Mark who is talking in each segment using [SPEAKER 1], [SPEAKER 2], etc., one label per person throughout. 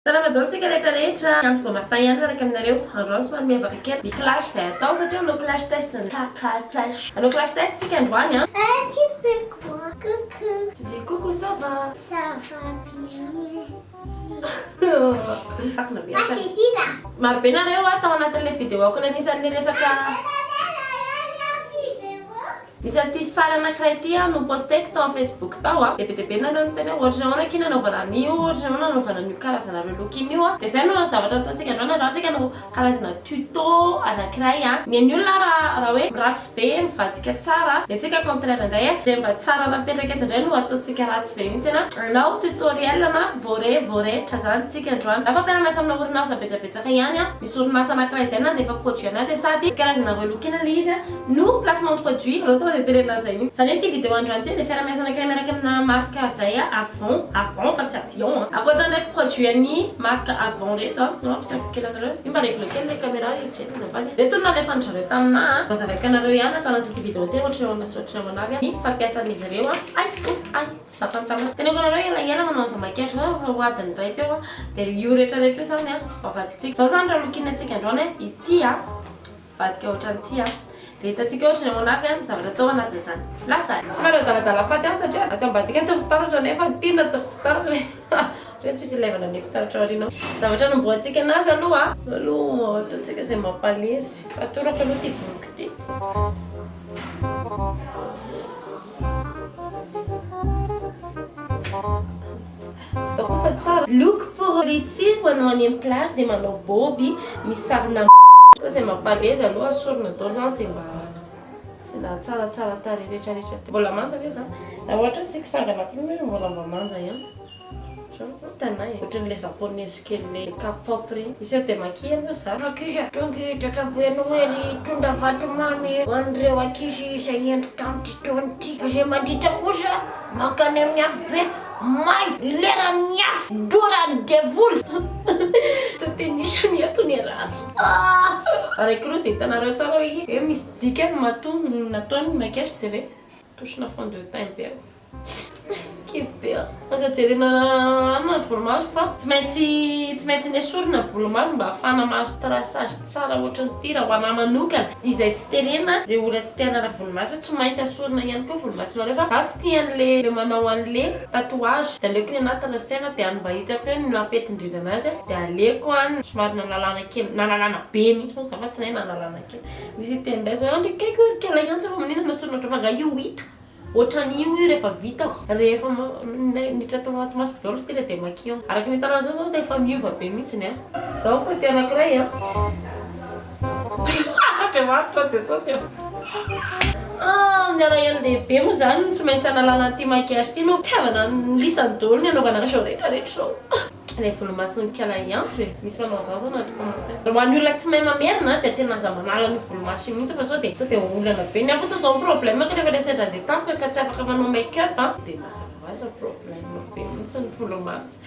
[SPEAKER 1] Salama daholo tsika rehetra rehetra, Antso Boamartin ihany miaraka aminareo androany somary miavaka kely ny clash izay atao satria hanao clash test ny hanao clash test tsika androany an.
[SPEAKER 2] Eh tu fais quoi? Coucou.
[SPEAKER 1] Tu dis coucou ça va?
[SPEAKER 2] Ça va bien merci.
[SPEAKER 1] Takona be
[SPEAKER 2] Ah
[SPEAKER 1] aka.
[SPEAKER 2] c'est ici là.
[SPEAKER 1] Maro be nareo a tao anatin'ilay vidéo ako ilay anisan'ny resaka Nisy an'ity sary anankiray ity aho no-posteko tao amin'ny Facebook tao a, dia be dia be nareo niteny hoe ohatry ny ahoana akia nanaovana an'io, ohatry ny ahoana nanaovana an'io karazana relooking io a. Dia izay no zavatra ataontsika androany, androany tsika hanao karazana tuto anankiray a. Ny an'ny olona raha raha hoe ratsy be mivadika tsara, ny antsika contraire indray a, izay mba tsara napetraka eto indray no ataontsika ratsy be mihitsy a. Hanao tutoriel na vore voretra izany tsika androany. Za mpampiara-miasa amina orinasa betsabetsaka ihany a, misy orinasa anankiray izay nandefa produit anay dia sady karazana relooking ilay izy a. No placement de produit, aleo tonga dia tenenina an'izay mihitsy. Izany hoe ity vidéo androany ity dia fiaraha-miasa anankiray miaraka amina marque izay Avon, Avon fa tsy avion an. Ankoatra an'ireto produit an'ny marque Avon ireto an, no ampisehoako kely anareo. Io mba regle kely ilay caméra ry Jess azafady. Ireto no nalefan-dry zareo taminà an. Mba hazavaiko anareo ihany ato anatin'ity vidéo ity ohatra ahoana sy ohatra ahoana avy ny fampiasan'izy ireo an. Ay oh ay tsy zatra ny tanako. Teneniko anareo elaela manao an'izao maquillage izao efa ho adiny iray teo an. Dia io rehetra rehetra io izany an, avadintsika. Izao izany raha lokiana antsika androany an, ity an. Vadika ohatran'ity an. Dia hitantsika ohatra ny ahoana avy an ny zavatra atao anatin'izany. Lasa. Tsy manao adaladala faty an satria aty ambadika ato ny fitaratra nefa ity no ataoko fitaratra e. Ohatra hoe tsisy ilaivana ny fitaratra aoriana ao. Zavatra anombohantsika anazy aloha. Aloha ataontsika izay mampalezy. Fatorako aloha ity voloko ity. Atao kosa tsara. Look pour les tsiro anao any am plage dia manao boby misy sarina Atao izay mampalezy aloha asorina daholo zany izay mba izay nahatsaratsara tarehy rehetra rehetra teo. Mbola manja ve zany? Raha ohatra hoe asiako sangana koa moa mbola mba manja ihany. Tena e. Ohatran'ilay japonaise kely le K-pop reny. Misy eo démaquille aloha za.
[SPEAKER 3] Rankizy tonga tratrabe Noely hitondra vatomamy ho an'ireo ankizy izay hendry tamin'ity taona ity. Fa izay mandritra kosa mankany amin'ny afobe may, leran'ny afo, doran'ny devoly.
[SPEAKER 1] Totenisha ny eto ny ratsy. Ah! Araiky roa dia hitanareo tsara hoe hoe misy dikany matoa nataony ny maquillage jereo. Touche-na fond de teint be aho. Kivy be aho. Aza jerena anona ny volomaso fa tsy maintsy tsy maintsy nesorina ny volomaso mba ahafahana mahazo traçage tsara ohatran'ity raha ho anah manokana. Izay tsy terena ireo olona tsy te hanala volomaso tsy maintsy asorina ihany koa volomasonareo fa za tsy tia an'le le manao an'le tatouage de aleoko ny anah tracena de any mba hitako hoe ny mampety indrindra anazy de aleko any somary nanalana kely nanalana be mihitsy moa za fa tsy nahay nanalana kely. Misy hiteny indray zao hoe ndry kaiky hoe ry kala ihany tsy fa maninona nasorina ohatran'ny fa angaha io hita. Ohatran'io io rehefa vita rehefa niditra tao anaty masoko daholo ity le démaquillant. Araka ny hitanareo zao zao dia efa miova be mihitsiny an. Zao côté anakiray an. Andriamanitra Jesosy ô. Ah, ny alahelo lehibe moa zany no tsy maintsy analana an'ity maquillage ity noho fitiavana ny lisany daholo ny anaovana an'izao rehetra rehetra izao. Ilay volomason'i Kala Iantso e! Misy manao an'izany zao anaty commentaire. Ho an'ny olona tsy mahay mamerina dia tena aza manala an'io volomaso io mihitsy fa sao dia sao dia olana be. Ny ahy fotsiny izao ny problème-ko rehefa ilay sendra handeha tampoka ka tsy afaka manao make up an, dia mazava ho azy fa problème be mihitsy ny volomaso.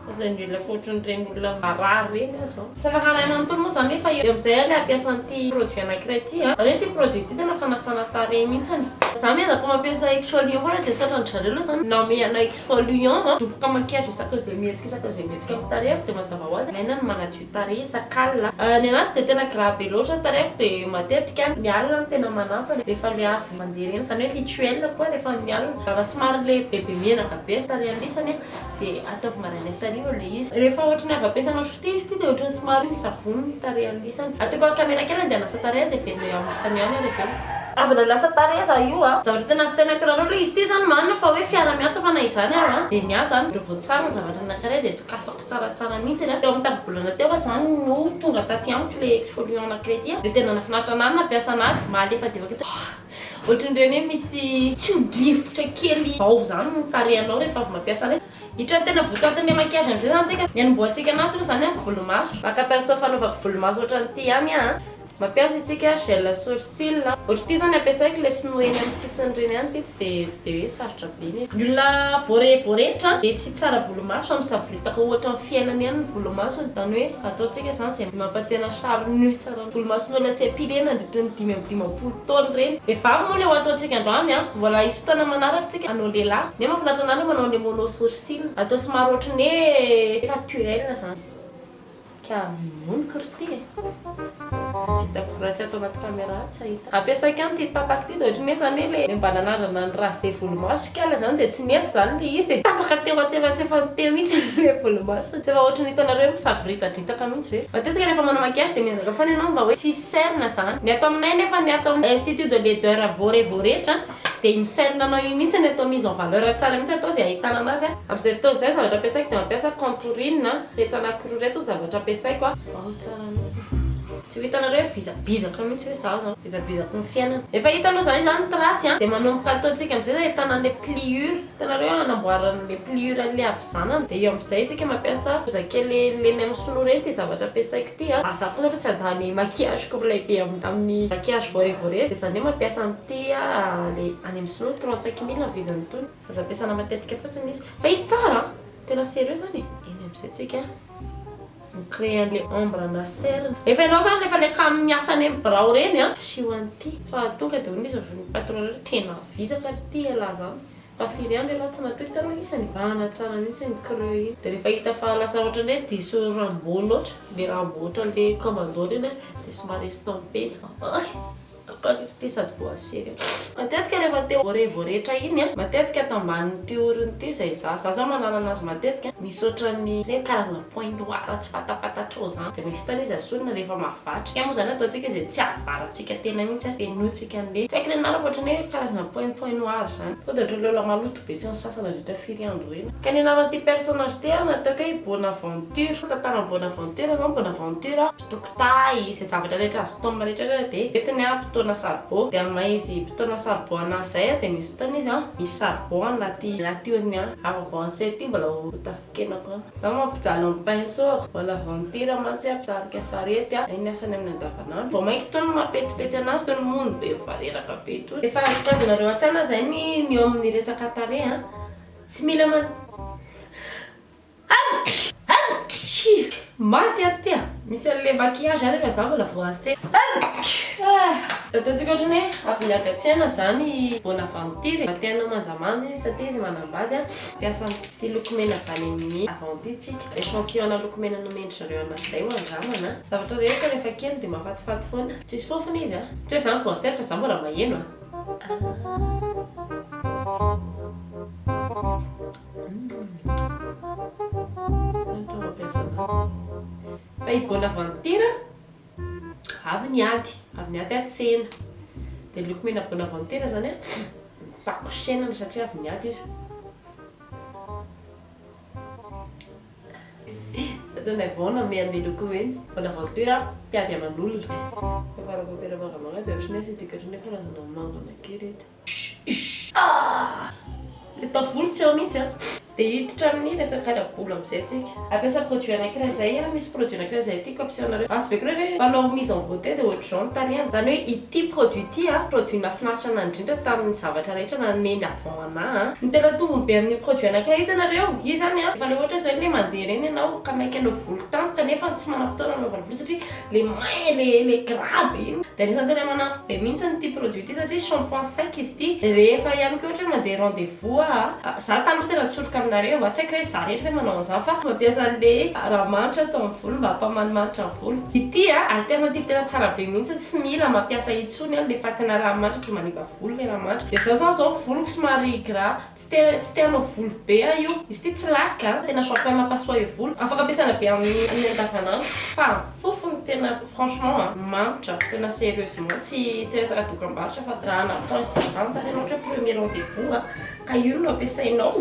[SPEAKER 1] Fa ny olona efa ohatran'ireny olona marary ireny aho izao. Tsy afaka ray manontolo moa izany nefa eo amin'izay aho ilay hampiasa an'ity produit anankiray ity an. Izany hoe ity produit ity tena fanasana tarehy mihitsiny. Za miezaka mampiasa exfoliant foana dia saotran-dry zareo aloha izany nanome anay Exfoliant an, doboka maquillage isaky izay mihetsika isaky izay mihetsika amin'ny tarehiko dia mazava ho azy ilaina ny manadio tarehy isak'alina. Ny anazy dia tena gras be loatra ny tarehiko dia matetika ny alina no tena manasa rehefa le avy mandeha ireny, izany hoe rituel koa rehefa ny alina. Raha somary le bebe menaka be tarehy alisany dia ataovy maraina sy hariva ilay izy. Rehefa ohatry ny avy ampiasaina ohatr'ity izy ity dia ohatry ny somary misavony ny tarehy alisany. Ataoko amin'ny caméra kely dia hanasa tarehy dia averina eo amin'ny lisany ihany aho rehefa avy eo. Avy nanasa tarehy za io a. Zavatra tena azo teneniko anareo aloha izy ity zany marina fa hoe fiara miasa fa na izany ary a dia ny ahy zany reo vao tsara ny zavatra anakiray dia dokafako tsaratsara mihitsy a. Teo amin'ny tapa-bolana teo aho zany no tonga taty amiko le exfoliant anakiray ity a dia tena nahafinaritra anahy ny nampiasa anazy malefadefaka ohatran'ireny hoe misy tsio-drivotra kely vao zany ny tarehinao rehefa avy mampiasa anazy. Hiditra ny tena votoatin'ilay maquillage amin'izay zany tsika. Ny hanombohantsika anaty aloha zany a volomaso. Maka pinceau fanaovako volomaso ohatran'ity ihany aho a. Mampiasa isika gel sourcil. Ohatr'ity izao ny ampiasaiko, ilay sinoa eny amin'ny sisiny ireny ihany ity tsy dia tsy dia hoe sarotra be nefa. Ny olona voare voaretra dia tsy tsara volomaso fa misavoritaka ohatra ny fiainany ihany ny volomasony, izany hoe ataontsika izany izay mampatena charnu tsara ny volomason'olona tsy epilé nandritra ny 55 taona ireny. Vehivavy moa ilay ho ataontsika androany an, mbola hisy fotoana manaraka tsika hanao lehilahy, nefa mahafinaritra anah aloha manao an'ilay mono sourcil, atao somary ohatry ny hoe naturel izany. Ka nonoko ry ty e! Tsy hitako raha tsy ato anaty caméra tsy hahita. Ampiasaiko ihany ity tapaka ity dia ohatran'ny hoe izany hoe ilay mba nanandrana ny raser volomaso kala izany dia tsy nety izany ilay izy e! Tapaka teo antsefatsefany teo mihitsy ilay volomaso. Tsy efa ohatran'ny hitanareo hoe misavoritadritaka mihitsy ve? Matetika rehefa manao maquillage dia miezaka foana ianao mba hoe tsisy cerne izany. Ny ato aminay nefa ny ato amin'ny Institut de Laideur voarevoretra Dia iny scène anao iny mihitsy no atao mise en valeur tsara mihitsy atao izay ahitana anazy a. Amin'izay fotoana izay ny zavatra ampiasaiko dia mampiasa contouring a, ireto anankiroa ireto ny zavatra ampiasaiko a. Ao tsara mihitsy. Tsy ho hitanareo hoe vizabizaka mihitsy hoe izaho izao. Vizabizaky ny fiainana. Efa hita aloha izany izany ny trace a. Dia manomboka ataontsika amin'izay izay ahitana an'ilay pliure. Hitanareo hoe anamboarana an'ilay pliure an'ilay havizanana. Dia eo amin'izay tsika mampiasa foza kely leny amin'ny sinoa ireny ity zavatra ampiasaiko ity a. Za koa aloha tsy handany maquillage-ko milay be amin'ny maquillage voarevorevo. Dia izany hoe mampiasa an'ity a le any amin'ny sinoa 35 mille ny vidin'itony. Aza ampiasana matetika fotsiny izy. Fa izy tsara an! Tena sérieux zany e! Eny amin'izay tsika mi-créer an'ilay ombre ana cerne. Efa ianao zany rehefa le kamo miasa any amin'ny birao ireny an! Asio an'ity fa tonga dia hoy izy ny patron-nareo tena vizaka ry ty elah zany. Fa firy andro ialahy tsy natory taloha isany e? Bahana tsara mihitsy iny creux iny. Dia rehefa hita fa lasa ohatran'ny hoe diso Rambo loatra, le Rambo ohatran'le commando ireny an, dia somary estompena. Ay! Ity sady voasery. Matetika rehefa te ho voaretra iny an, matetika ato ambanin'ity orona ity izay za, za zao manala anazy matetika, misy ohatran'ny hoe karazana point noir tsy fantapantatrao izany. Dia misy fotoana izy asorina rehefa mahavatra. Ka moa izany ataontsika izay tsy ahavaratsika tena mihitsy an, fenointsika an'le, tsy haiko ny anarako ohatran'ny hoe karazana point point noir izany. Sao dia ohatran'ilay olona maloto be tsy nisasa nandritra firy andro ireny. Ka ny anaran'ity personnage ity an, nataoko hoe i Bonaventure. Tantaran'i Bonaventure izany, Bonaventure mpitokitahy, izay zavatra rehetra azo taomina rehetra rehetra dia entiny an, mpitaona saribô. Dia amin'ny maha izy mpitaona saribô anazy izay an, dia misy fotoana izy an, misy saribô anaty anaty orony an. Afaka ancien ity mbola ho tafakenako an. Za mampijaly ny pinceau-ko. Bonaventure mantsy an, mpitarika sarety an, izay ny asany amin'ny andavanandro. Vao mainka itony mampetipety anazy, toy ny mony be mivareraka be itony. Efa azokazonareo an-tsaina izay ny ny eo amin'ny resaka tarehy an. Tsy mila man. Maty ary ty a! Misy an'ilay maquillage ihany nefa za mbola voase. Ataontsika ohatran'ny hoe avy niady an-tsena izany i Bonaventure e. Mba te hanao manjamanja izy satria izy manambady a. Mampiasa an'ity lokomena avy any amin'ny Avon ity tsika. Échantillon-na lokomena nomen-dry zareo anazy izay ho andramana. Zavatra rehetra rehefa kely dia mahafatifaty foana. Tsisy fofona izy a. Tsy hoe za voasery fa za mbola maheno a. Fa i Bonaventure avy niady, avy niady an-tsena. Dia ny lokomena Bonaventure izany an, mitakosenana satria avy niady izy. Ohatran'ny avy ao namehy an'ilay lokomena. Bonaventure mpiady aman'olona. Fa raha papera mangamanga dia ohatran'ny hoe asiantsika ohatran'ny hoe karazana mangana kely eto. Ilay tavolo tsy ao mihitsy an. Dia hiditra amin'ny resaka ara-bola amin'izay tsika. Hampiasa produit anankiray izay aho, misy produit anankiray izay tiako hampiseho anareo. Ratsy be koa re hoe mpanao mise en beauté dia ohatr'izao ny tarehiny. Izany hoe ity produit ity an, produit nahafinaritra anah indrindra tamin'ny zavatra rehetra nanomeny avant anah an. Ny tena tombony be amin'io produit anankiray io hitanareo, io izany an, efa ilay ohatra hoe izao ilay mandeha ireny ianao ka maika hanao volo tampoka nefa tsy manam-potoana hanaovana volo satria le main le le gras be iny de anisan'ny tena manampy be mihitsy ity produit ity satria shampoing sec izy ity de rehefa ihany koa ohatra hoe mandeha rendez vous aho za taloha tena tsoriko aminareo a tsy haiko hoe za rery ve manao an'izany fa mampiasa an'le ranomanitra atao amin'ny volo mba hampamanimanitra ny volo ity a alternative tena tsara be mihitsy tsy mila mampiasa intsony an le fatina ranomanitra tsy manimba volo le ranomanitra de zao zany zao voloko somary gras Tsy te tsy te hanao volo be aho io. Izy ity tsy lac a, tena shampoing mampasoahy volo. Afaka ampiasaina be amin'ny amin'ny andavanandro fa ny fofony tena franchement a, manitra, tena sérieusement tsy tsy resaka dokambarotra fa raha hanao point zany zany ianao ohatra hoe premier rendez vous a, ka io no ampiasainao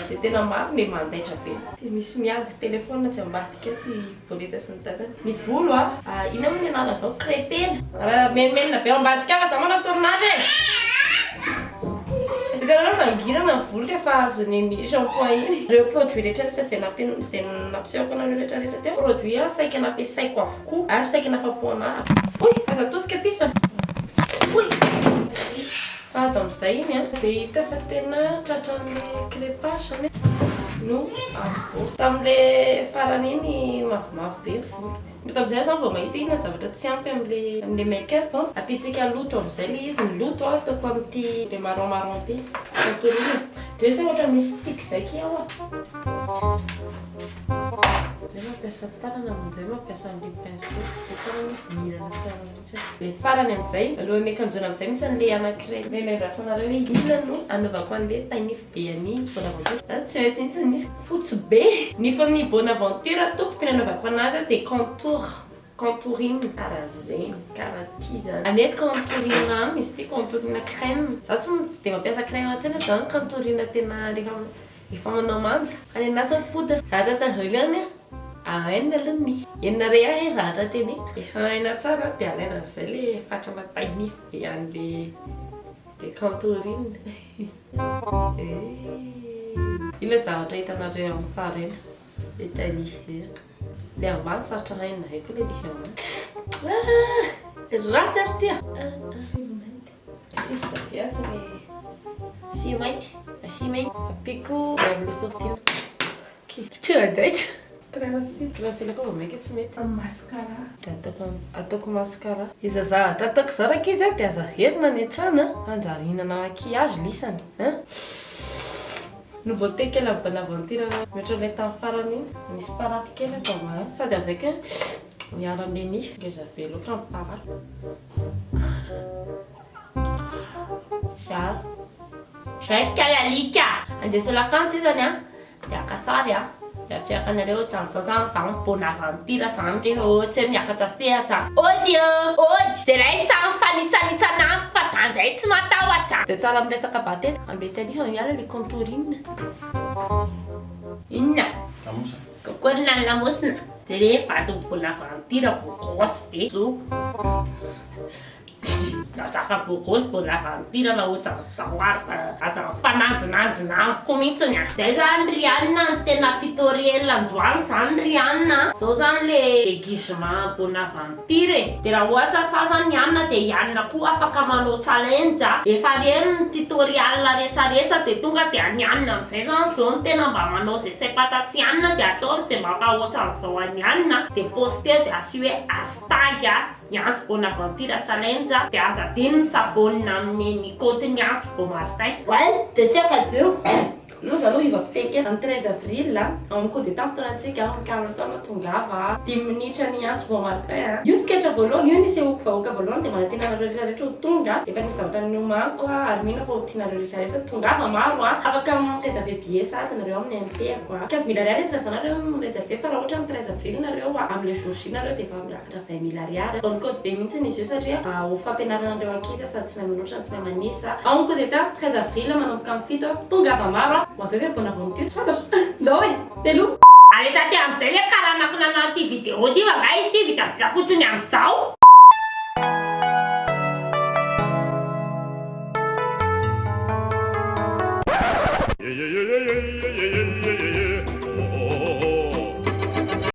[SPEAKER 1] dia tena marina e, mandaitra be. Dia misy miady téléphone atsy ambadika atsy i Boleta sy ny dadany. Ny volo a, inona moa ny anaran'izao? Crépena. Menomenona be ao ambadika ao fa za manao tournage e! Hitanareo mangirana ny volo rehefa azon'iny shampoing iny. Ireo produit rehetra rehetra izay nampi- izay nampisehoko anareo rehetra rehetra teo, produit saika nampiasaiko avokoa ary saika nafapo anah. Oy! Aza atosika piso a! Oy! Fa azo amin'izay iny an! Izay hita fa tena tratran'ilay crépage zany no avoaka. Tamin'ilay farany iny mavomavo be ny voloko. Mety amin'izay aho zany vao mahita inona zavatra tsy ampy amin'ilay amin'ilay make up an. Ampiantsika loto amin'izay ilay izy, ny loto an ataoko amin'ity ilay marron marron ity. Contourine. Ndrey zay ohatra misy tic zay ki ao a. Ndrey mampiasa tanana amin'izay mampiasa an'ilay pinceau. Ilay tanana izy mihinana tsara mihitsy. Ilay farany amin'izay, alohan'ny hiakanjoana amin'izay misy an'ilay anankiray. Mila andrasanareo hoe inona no anaovako an'ilay tainify be an'i Bonaventure. Tsy mety mihitsy ny. Fotsy be! Nifin'ny Bonaventure tompoko ny anaovako anazy dia contour, contouring, karaha zegny, karaha ty zany. Anie contouring aminy izy ity, contouring crème. Za tsy dia mampiasa crème tena zany contouring tena rehefa efa manao manja. Fa ny anazy zany poudre. Zavatra tazonina any an, araina aloha ny enina ariary zavatra teneniko. Efa haina tsara dia alaina amin'izay le fatrana tainify be an'le le contouring. Eeh! Inona zavatra hitanareo amin'ny sary eny? Le tainify eo. Le ambany sarotra rainina zay koa le nify ambany. Ah! Ratsy ary ty a! Asia mainty. Sisy be atsy le asia mainty. Asia mainty. Ampiako amin'ny sourcil. Tsy
[SPEAKER 4] Krasy.
[SPEAKER 1] Krasy koa vao mainka tsy mety.
[SPEAKER 4] Amin'ny mascara.
[SPEAKER 1] Dia ataoko ataoko mascara. Iza zavatra ataoko zao rankizy a dia aza averina any an-trano a. Hanjary hihinana maquillage lisany a. Nouveauté kely amin'ny Bonaventure mihoatra ilay tamin'ny farany iny. Misy paraphe kely ato ambany sady azaika miaro an'ilay nify. Ngeza be loatra ny paraphe. Za. Zay ry kay alika. Andeso lakanjo sisany a. Dia haka sary a. Dia ampiaraka anareo ohatran'izao zany za ny Bonaventure zany rehefa ohatsy hoe miakatra sehatra. Ody ô! Ody! Jereo samy mifanitsanitsana amiko fa za njay tsy matahotra. Dia tsara amin'ny resaka batety. Ambeta aloha miala le contouring. Inona?
[SPEAKER 5] Lamosina.
[SPEAKER 1] Kokoa ny lamosina. Jereo vadin'i Bonaventure beau gosse be. Zo. Lazaka bogosy Bonaventure na otsan'izao ary fa aza mifananjinanjina amiko mihitsiny a! Zay zany ry anona no tena tutoriel androany zany ry anona a! Zao zany le déguisement Bonaventure e! De raha ohatra sa zany i anona de i anona koa afaka manao challenge a! Efa reny ny tutoriel retsaretsa de tonga de any anona amizay zany zao no tena mba manao ze saim-pantats'i anona de ataovy ze mampa otsan'izao an'i anona de posteo de asio hoe hashtag a! Niantso Bonaventure Challenge dia aza adino ny s'abonne amin'ny compte Niantso Beaumartin. Ouais, de fianakaviako. Loza aloha hiova fiteny kely. Amin'ny 13 avril, ao amin'ny Coup d'Etat fotoanantsika, ao amin'ny Carlton, tongava. Dimy minitra Niantso Beaumartin. Io sketch voalohany io nisehoako vahoaka voalohany dia manantena anareo rehetra rehetra ho tonga. Efa nisy zavatra niomaniko ary mino aho fa ho tianareo rehetra rehetra. Tongava maro a. Afaka mi-reserver billet sahady nareo amin'ny NT-ko a. 15 mille ariary izy raha izao nareo mi-reserver fa raha ohatra amin'ny 13 avril nareo a, amin'ilay jour J nareo dia efa Raha 20 mille ariary. Bonne cause be mihitsy izy io satria ho fampianarana an'ireo ankizy sady tsy mahay manoratra no tsy mahay manisa. Ao ny coup d'etat, 13 avril manomboka amin'ny fito, tongava maro a! Ho avy eo ve Bonaventure? Tsy fantatro. Ndao e! Veloma! Ary taty amin'izay le karamako nanao ity vidéo ity fa nga izy ity vitavita fotsiny amin'izao.
[SPEAKER 5] Yeah yeah yeah yeah yeah yeah yeah.